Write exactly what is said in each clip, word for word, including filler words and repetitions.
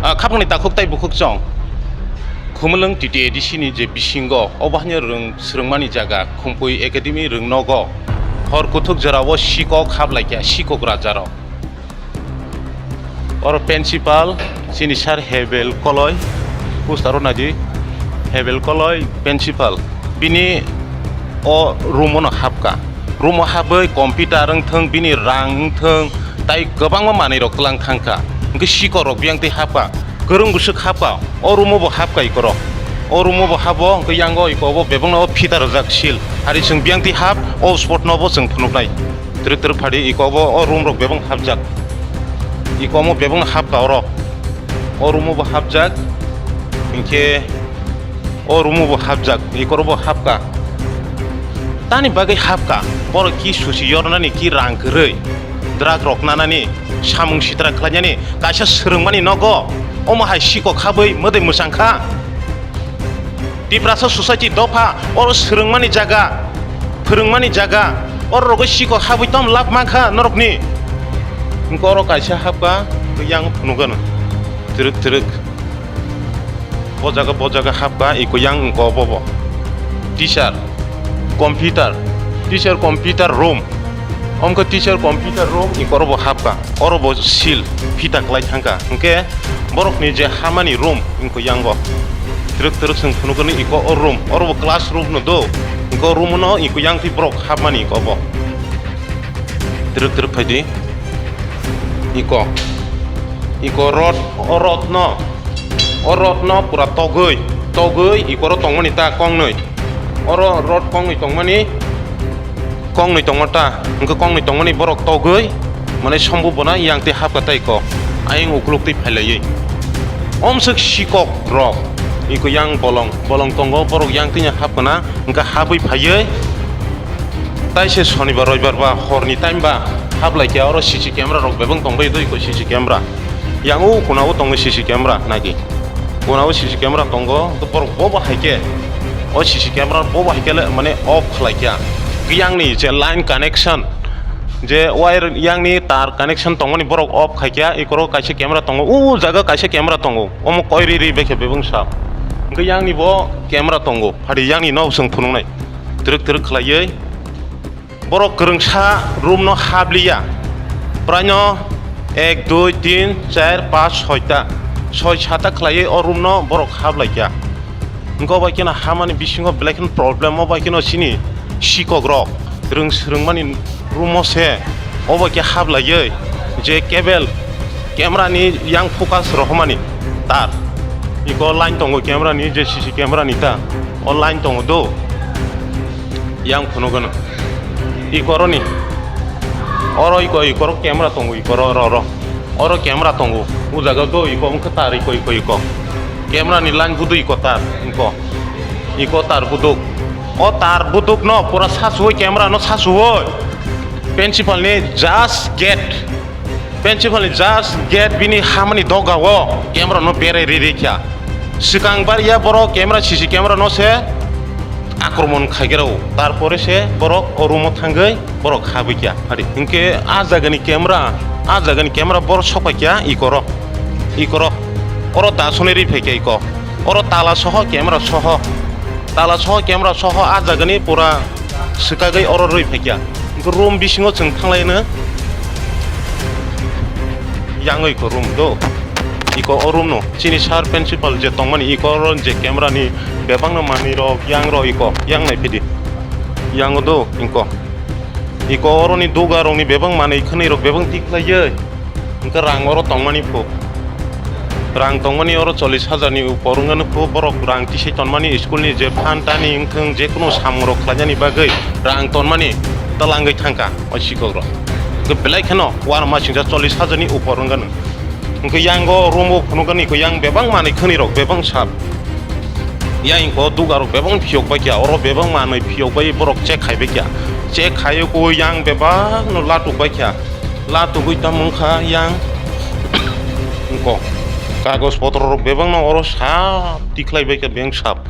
Ah, khapangni takhuk tai bukhuk chong. Khumulwng T T A D C ni je bisingo, obo haino rwng swrwngmani jaga, Khumpui Academy rwng nogo. Hor kuthuk jorao sikok hap laikya, sikok rajarok. Oro principal, chini sir Hebel Koloi, poster o naidi, Hebel Koloi principal. Bini o room o no hapka. Room o habwi computer wngthwng, bini rang wngthwng, tai kwbangma manwi rok twlang thangkha. Hwnkhe sikok rok biyang twi hapka, kwrwng bwswk hapka, o room o bo hapka ikorok. O room o bo habo, hwnkhe yango iko bo bebakno o phita rwjak seal. Hari chwng biyang twi hap, o spot no bo chwng phunuknai. Twrwk twrwk phadi iko bo o room rok bebak hapjak. Iko omo bebak no hapka oro. O room o bo hapjak. Hinkhe o room o bo hapjak. Iko ro bo hapka. Tani bagwi hapka. Borok ki susi yornani ki rang kwrwi. Drug rok nanani, samung sitra khlainani, kaisa swrwngmani nogo. Omo hai sikok habwi mwdwi mwchangkha. Tiprasa society dopha, oro swrwngmani jaga, phwrwngmani jaga, oro rogwi sikok habwi tom lab mankha norokni. Hwnkhe oro kaisa hapka, yang phunukgano. Twrwk twrwk. Bo jaga, bo jaga hapka, iko yang wngkha obo bo. Teacher, computer, teacher computer room. Omkhe teacher computer room, iko oro bo hapka. Oro bo seal, phita klai thangkha. Hwnkhe borokni je hamani room, wngkha yango. Twrwk twrwk chwng phunukgani iko o room. Oro bo class room no do. Iko room no iko yang twi borok hapmani iko bo. Twrwk twrwk phaidi. Iko. Iko rod, o rod no. O rod no pura togwi. Togwi iko ro tongmani ta kongnwi. Oro rod kongnwi tongmani, kongnwi tongma ta, hwnkhe kongnwi tongmani borok togwi, mane sombu bona yang twi hapka tai ko, ayang ukuluk twi phailaiwi. Omswk sikok rok, iko yang bolong, bolong tongo, borok yang twi hapkana, hwnkhe habwi phaiwi, tai se sonibar roibar ba horni time ba hablai khe oro C C camera rok bebak tongbai do iko C C camera. Yang o kuna o tongo C C camera nagi. Kuna o C C camera tongo, to borok bo bo hai khe o C C camera bo bo hai khe le mane off khlai kha. Yang ni je line connection, je wire yang ni tar connection tongmani borok off khai kha, ikoro kaisa camera tongo, o jaga kaisa camera tongo, omo koi ri ri bai khe bebak sa. Hwnkhe yang ni bo camera tongo, phadi yang ni no chwng phunuknai twrwk twrwk khlaiwi. Borok kwrwngsa room no habliya. Praino ek, dui, tin, char, panch, soi ta. Soi sata khlaiwi o room no borok hablai kha. Hwnkhe bai kheno hamani bisingo belai kheno problem, o bai kheno chini sikok rok rwng swrwngmani room o se o bai khe hablaiwi je cable camera ni yang focus rohormani tar. Iko line tongo camera ni, je C C camera ni ta. O line tongo do. Yang phunukgano. Iko roni. Oro iko, iko ro camera tongo, iko ro, ro, ro. Oro camera tongo. O jaga do iko wngkha tar iko, iko, iko. Camera ni line budu iko tar, iko. Iko tar buduk. O tar buduk no pura sasuwi camera no sasuwi. Principal ni just gate. Principal ni just gate bini hamani doga o camera no berai ri ri kha. Swkang bar ya borok camera, C C camera no se akromon khai khe rw. Tarpore se borok o room o thangwi borok habwi kha. Hari hinkhe a jaga ni camera, a jaga ni camera borok sok pai kha ikoro. Ikoro. Oro dasonwi ri phai kha iko. Oro tala soho camera soho. Tala soho camera soho a jaga ni pura swkagwi oro rwi phaikya. Hwnkhe room bisingo chwng thanglaino. Yangwi ko room do. Iko o room no. Chini sir principal je tongmani iko oro je camera ni bebakno manwi rok yang rok iko. Yang nai phidi. Yang do iko. Iko oroni duga rokni bebak manwi khwnwi rok bebak tik khlaiwi. Hwnkhe rang oro tongmani phu. Rang tongmani oro chollish hajar ni upor wngmani phu, borok rang tisai tonmani school ni je phan tani wngthwng je kunu samung rok khlainani bagwi rang tonmani twlangwi thangkha o sikok rok. Hwnkhe belai kheno uanama singcha chollish hajar ni upor wngmani. Hwnkhe yango room o phunukgani ko yang bebak manwi khwnwi rok bebak sap. Yang ko duga rok bebak phiyok bai kha, oro bebak manwi phiyok bai borok check khai bai kha. Check khai ko yang bebak no latuk bai kha. Latugwi tamo wngkha yang. Wngkok. Kagoj potro rok bebakno oro sap tikhlai bai kha beng sap.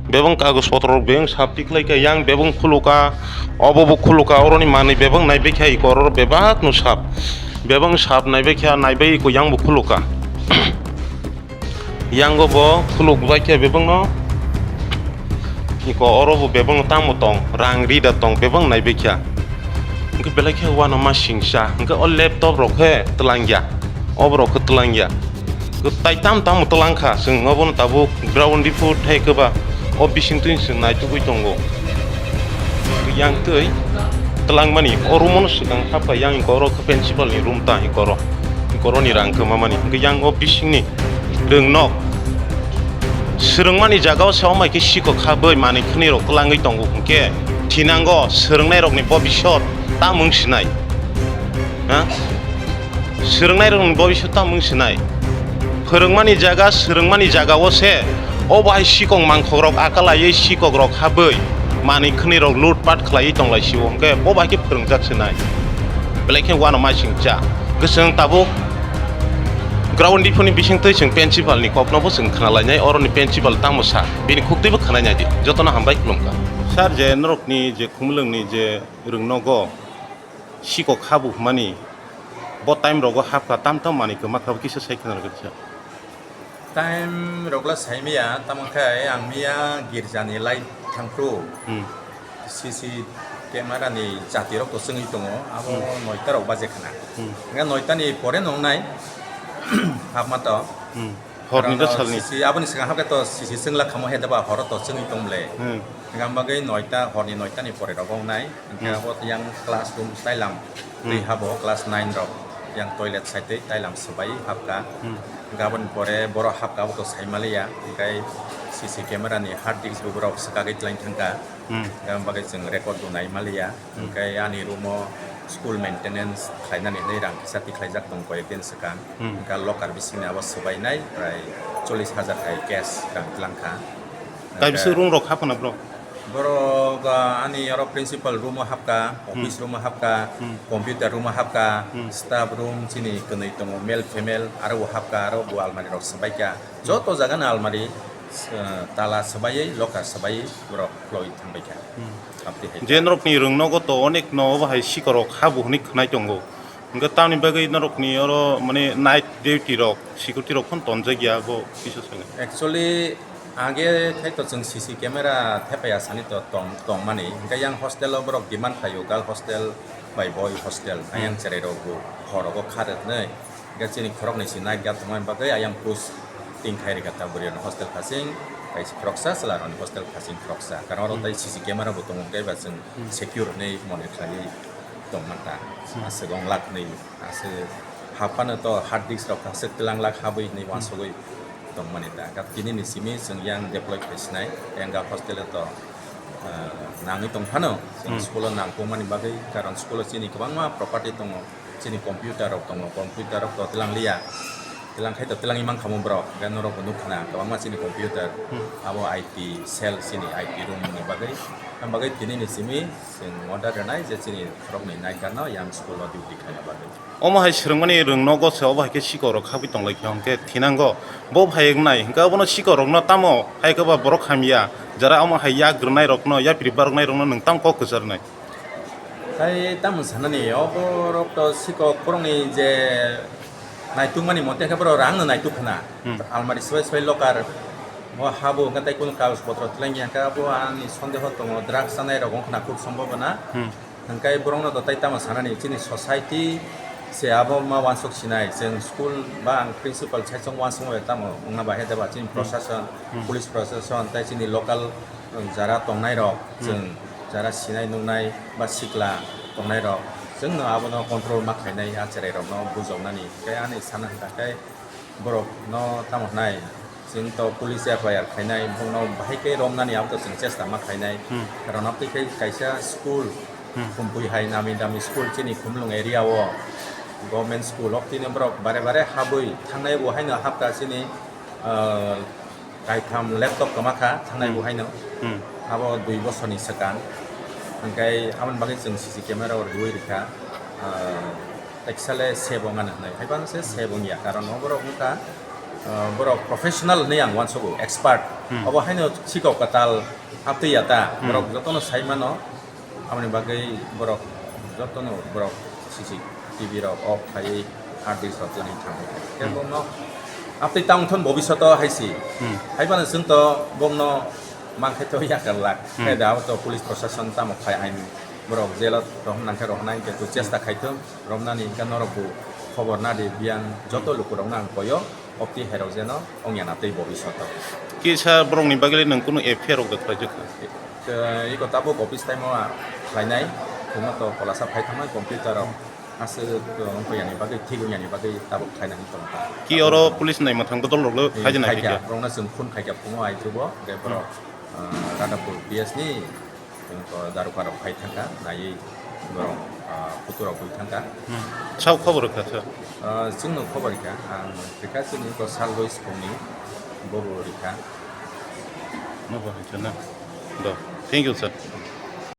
Bebak kagoj potro rok beng sap tikhlai kha yang bebak khuluka. Obo bo khuluka oroni manwi bebak naibai kha iko oro bebakno sap. Bebak sap naibai kha naibai iko yang bo khuluka. Yango bo khuluk bai khe bebakno. Iko oro bo bebakno tamo tong, rang ri da tong, bebak nai bai kha. Hwnkhe belai khe uano ma singsa, hwnkhe o laptop rok khe twlang ya, oborok khe twlang ya. Tai tam tamo twlang kha, chwng obono tabuk ground report hai khe ba o bising twi chwng naitugwi tongo. Yang twi twlangmani o room-o no swkang hapkha, yang iko oro khe principal ni room ta iko oro, iko oro ni rang khe mamani, hwnkhe yang o bisingni rwng nok swrwngmani jaga o se omai khe sikok kha bwi manwi khwnwi rok twlangwi tongo, hwnkhe thinango swrwngnairokni bobisot tamung sinai, ha? Swrwngnairokni bobisot tamung sinai. Phwrwngmani jaga, swrwngmani jaga o se o bahai sikok mangkhok rok akalaiwi sikok rok habwi manwi khwnwi rok loot pat khlaiwi tonglai sio, hwnkhe bo bahai khe phwrwngjak sinai. Belai khe uano ma singcha. Hwnkhe chwng tabuk ground reportni bising twi chwng principal ni kokno bo chwng khna lainai, oroni principal tamo sa, bini khuk twi bo khna nai di. Jotono hambai khulumkha. Sir, je norokni je Khumulwngni je rwng nogo sikok habu hwnmani, bo time rogo hapkha tam tam manwi kwma kha, bo kisa sai khna rwgwi sa. Time rokla saimaya, tamo khe ang miya girjani light thangphru. Hmm. C C camera ni jati rok to chwngwi tongo, abo Hmm. noita rok baje khna. Hmm. Hwnkhe noita ni pore nongnai hapma to. Hmm. Horni Karon do salni. C C, aboni swkang hakhe to C C chwngla khamo he deba horo to chwngwi tong le. Hmm. Hingkha bagwi noita, horni noita ni pore rok wngnai. Hingkhe Hmm. abo yang classroom stailam twi Hmm. habo class nine rok yang toilet side twi tailam swbai hapkha. Hmm. Hingkhe aboni pore borok hapkha abo to saimaliya. Hingkhe C C camera ni hard disk bo borok swkagwi tlang thangkha. Hmm. Hingkhe aboni bagwi chwng record bo naimaliya. Hmm. Hingkhe ani room o school maintenance khlainani hinwi rang kisa tikhlaijak tong koyek din swkang. Hmm. Hingkhe locker bisingni abo swbainai prai chollish hajar hai cash rang tlangkha. Kaibisa Hingkhe room rok hapna bro? Borok, ah, ani oro principal room o hapka, Hmm. office room o hapka, Hmm. computer room o hapka, Hmm. staff room chini kwnwi tongo, male female aro bo hapka, aro bo almari rok swbaikha. Joto jaga no almari, ah, tala swbaiwi, locker swbaiwi borok khwlaiwi thangbaikha. Hmm. Abdi hai. Je norokni rwng nogo to onek no obo hai sikorok habu hwnwi khwnai tongo. Hwnkhe tamni bagwi norokni oro mane night duty rok, security rok phano tonjak ya, abo kisa sakha. Actually, age khai to chwng C C camera thepaya sani to tong, tongmani. Hwnkhe yang hostel o borok demand khlaio, girl hostel bai boy hostel. Hmm. Ayang cherai rok bo hor rogo kha rwnai. Hingke chini khoroknwi se night guard tongmani bagwi ayang post ting khai rikha ta bwrwi rokni hostel khaching, kaisa khoroksa chwla rokni hostel khaching khoroksa. Karon oro Hmm. tai C C camera bo tongo, hingke ba chwng Hmm. secure hinwi mone khlaiwi tongmanta. Hmm. Aswk wng lakh nwi, aswk haphano to hard disk rok aswk twlang lakh habwi hinwi Hmm. uansugwi tongmani ta. Hingke tinini simi chwng yang deploy khai sinai, yang ga hostel o to, ah, nangwi tongphano, chwng Hmm. school o nangkukmani bagwi, karon school o chini kwbangma property tongo. Chini computer rok tongo, computer rok to tlang liya, tlang khai to tlangwi mankha mo borok, hingke norok bo nukha na kwbangma chini computer, Hmm. abo I T cell chini I T room ni bagwi, ang bagwi tini ni simi chwng order rwnai je chini borok ni night guard no yang school o duty khlaina bagwi. Omo hai swrwngmani rwng nogo se obo hai khe sikok rok khagwi tonglaikha hwnkhe thinango bo phai wngnai hwnkhe obono sikok rokno tamo hai khe ba borok hamya jara omo hai yak rwnai rokno yapri baroknai rokno nwng tamo kok kwcharnai. Tai tamo sanani, oborok to sikok borokni je naitukmani mote khe borok rangno naituk khna. Hmm. Almari swbai swbai locker o habo hwnkhe tei kunu kagoj potro twlangya hwnkhe abo ani sondeho tongo, drugs chanai rok wngkhna khub sombobona. Hmm. Hwnkhe borokno to tai tamo sanani, chini society se abo ma uansuk sinai, chwng school ba ang principal saichung uansukma bai tamo wngna bahai de ba chini Hmm. prosason, Hmm. police prosason tei chini local jara tongnai rok, Hmm. chwng jara sinai nuknai ba sikla tongnai rok, chwngno abono control ma khlainai, a cherai rokno bujoknani. Tei ani sana hwnkha khe borokno tamo hwnai, chwng to police F I R khainai, bongno bahai khe romnani abo to chwng chesta ma khlainai. Hmm. Karon aboni khe kaisa school, Hmm. Khumpui hai nami dami school chini Khumulwng area o, government school o tini borok bare bare habwi thangnai bo haino hapkha chini, ah, kaitham laptop kwma kha thangnai Hmm. bo haino. Hmm. Abo dui bosorni swkang. Hwnkhe aboni bagwi chwng C C camera o rwui rwkha. Ah, teksa le save wngmani hwnwi. Haiphano se save wngya. Karon no borok wngkha, ah, borok professional hwnwi ang uansugo, expert. Hmm. Obo haino sikok kwtal aptwi ya ta. Hmm. Borok jotono sai mano. Aboni bagwi borok jotono borok C C T V rok off khaiwi hard disk rok twlangwi thangwi thai. Khe Hmm. bongno Aptwi tang thon bobishoto hai si. Hmm. Hai phano chwng to bokno mankhe to yakar lak. Hmm. Hai da to police proshashan tamo khai ain borok jelo rohon nangkhe rohonai hwnkhe to chesta khai thung romnani hwnkhe norok bo khobor nadi biyang joto lukurokno ang koyo opti herok jeno ongya na tei bobishoto. Kisa borokni bagwi nwng kunu F I R rok da khlai jokha? Iko tabuk office time o khlainai, phungo to kolasa phai thangma computer rok. Aswk wngkha yani bagwi, thik wngya ni bagwi tabuk khlainani tongkha. Ki oro police nai mwthang bodol rok le Hmm, khaijana khaikha, khaikha. Borokno chwng phone khaikha phungo aitrubo, hwnkhe borok, Hmm. ah, Radhapur P S ni, wngkha daruka rok phai thangkha, naiwi borok, ah, photo rok bui thangkha. Hmm. Sao khobor rwkha sir? Ah, chwngno khobor rikha, ang rikha chwngni ko sal roi sukungni bobo rikha. Nobo hai chana. Do. Thank you sir.